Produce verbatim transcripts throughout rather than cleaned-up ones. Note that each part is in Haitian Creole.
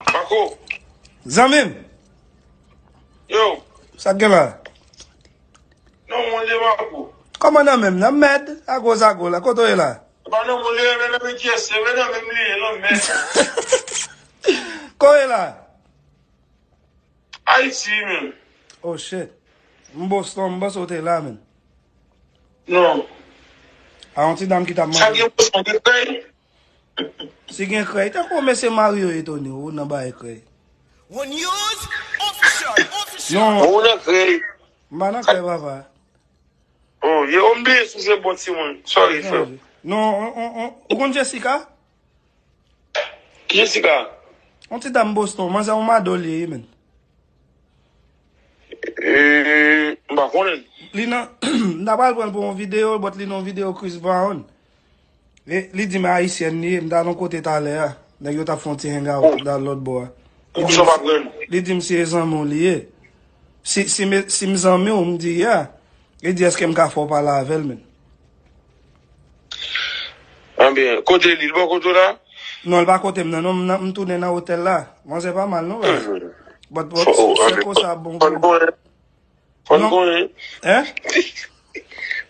Pako. Zanmi m. Yo. Sa k gen la? Non, mwen de Pako. Kòman nan menm nan mèd? Ago zago la. Kote w ye la? Pa nan moun li renmen nan men kyès, se renmen nan menm li ye, non, men. Kote w ye la? Ayiti, menm. Oh, shit. M Boston, m panse w te la, menm. Non. A yon ti dam ki t ap mande. Sa gen Boston, gen krèy? Si gen krèy, tankou mesye Mario e Tony, ou nan bagay krèy. One News Official, Official. Non. Ou nan krèy. M pa nan krèy, papa. Oh, yo, m bliye si se bon timoun. Sorry, frè. Non, on, on, on, ou konn Jessica? Jessica? On ti dam Boston, manzè on mado li ye, men. Eh, m pa konnen. Li nan, m ta pral pran l pou yon videyo, but li nan yon videyo Chris Brown. E, li di m ayisyèn li ye, m t al yon kote talè a. Nèg yo t ap fè yon ti hangout, oh, m t al lòt bò a. Li di m, li di m se zanmi w li ye. Si, si, me, si m zanmi w, m di, yeah. Li di, èske m ka fè w pale avè l, menm? Anben, kote li? Li bò kote w la? Non, li pa kote m nan, non, m nan, m tounen nan otèl la. Manzè pa mal, non, baz. Mhm. But, but, oh, se anben, konsa, bon, fò n konnen. Fò n konnen. Hein?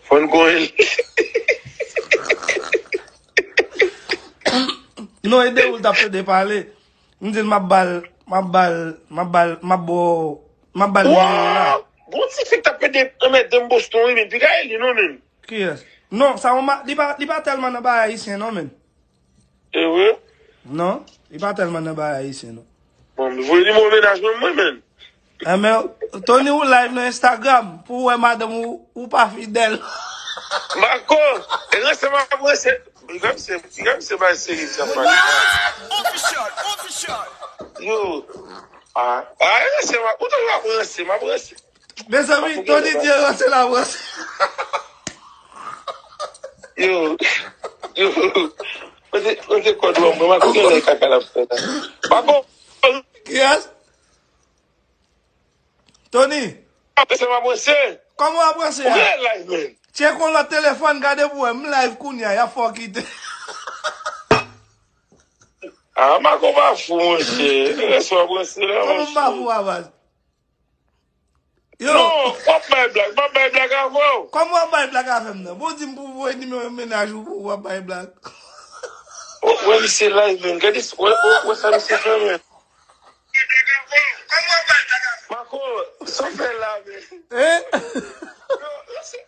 Fò n konnen. Non, e de ou l t ap plede pale. M di l m ap ba l, m ap ba l, m ap ba l, m ap ba w, m ap ba l nimewo la. Wow! Gon ti fi k t ap plede anmède m Boston, wi, men piga e li non, men. Kiyès? Non, sa yon ma-, li pa, li pa tèlman nan bagay ayisyen, non, men. E vre? Non, li pa tèlman nan bagay ayisyen, non. Bon, voye nimewo mennaj mwen, mwen, men. Enben, Tony, ou live nan Instagram pou w wè madanm ou, ou pa fidèl. Marco, e ranse m ap ranse. Piga m se, piga m se bay seri sa pale. Official, official. Yo. Ah, ah, e ranse m ap, ou toujou ap ranse, m ap ranse. Mezanmi, Tony di ranse l ap ranse. Yo. Yo. Mete, mete kòd ou an mwen, Marco gen lè kaka l ap fè la. Marco. Kiyès? Tony. Ap ranse, m ap ranse. Kòman w ap ranse a? Ou gen live, men. Tcheke yon lòt telefòn, gade pou wè, m live kounye a, y ap fè w kite. Ah, Marco pa fou, monchè. Ranse w ap ranse la, monchè. Kòman m pa fou a, baz? Yo. Non, w ap bay blag, m ap bay blag avè w. Kòman w ap bay blag avè m nan? Bon, di m pou voye nimewo mennaj ou, ou ap bay blag. Oh, wè misye live, men. Gade, wè, wè, wè sa misye fè, men. Marco, sa w fè la, men. Hein? Yo, yo, se-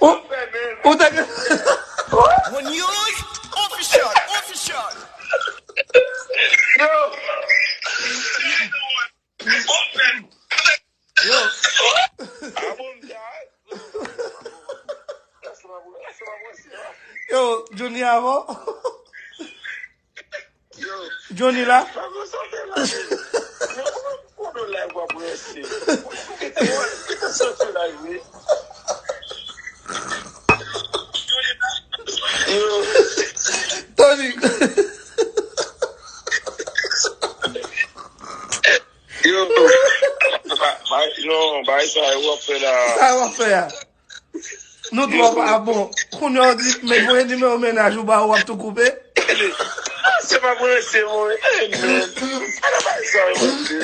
Ou, ou te gen. One News Official, Official. Yo. Yo. Yo, Johnny avan. Yo. Johnny la. Sa vle sa fè la, men. Men ou menm, ou nan live w ap ranse. Ou kite, ou kite soti live, wi. Yo. Tony. Yo. Ba, ba, non, bay sa yo w ap fè la. Sa yo w ap fè a. Nou twò pa bon. Kounye a w di, men voye nimewo mennaj ou ba ou, w ap tou koupe. Ah, se pa mwen, se mwen. Eh, men. Ala bay sa yo, monchè.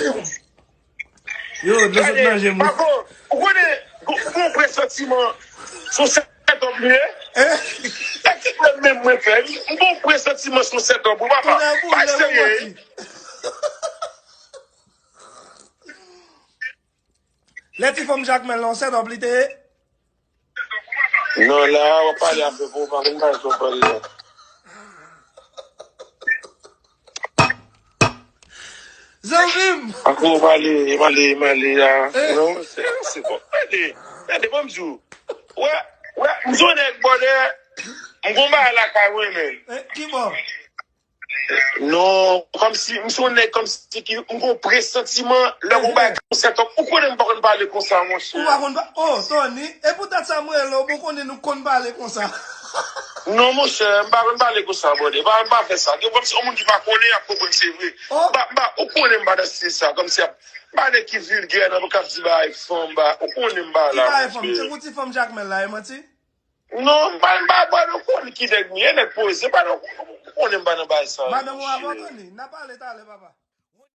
Yo, dlo sot nan je m, wi. Pako, ou konnen, gon, gon presantiman, se yon sèt òm li ye. Eh? E ki pwoblèm menm mwen fè? M gon presantiman se yon sèt òm, wi, papa. Pa serye, wi. Lè ti fanm Jakmèl lan, se dòb li te ye? Non, la, w ap pale afè pou w pa konn bagay sa w pale la. Zanmi m! Ankò w pale, pale, pale la. Eh. Non, se, se bon. Gade, gade, ban m di w. Wè, wè, m se yon nèg bòdè, m gon bagay lakay mwen, men. Eh, ki bò? Non, kòmsi, m se yon nèg kòmsi ki, m gon presantiman, lè gon bagay, yon sèt òm, ou konnen m pa konn pale konsa, monchè. Ou pa konn pa-, oh, Tony, e poutèt sa m rele w, bon, konnen nou konn pale konsa. Non, monchè, m pa konn pale konsa, brother. M pa, m pa fè sa. Gen kòmsi yon moun ki pa konnen, y ap konprann se vre. Oh. M pa, m pa, ou konnen m pa nan stil sa, kòmsi y ap, m pa nèg ki vilgè, nan, pou k ap di bagay fanm, ba, ou konnen m pa la, monchè. Ki bagay fanm? Se pou ti fanm Jakmèl la, e manti? Non, m pa, m pa, m pa, nou konn ki nèg m ye, nèg poze, m pa, nou konnen m pa nan bagay sa. Madanm ou avè w, Tony? N a pale talè, papa.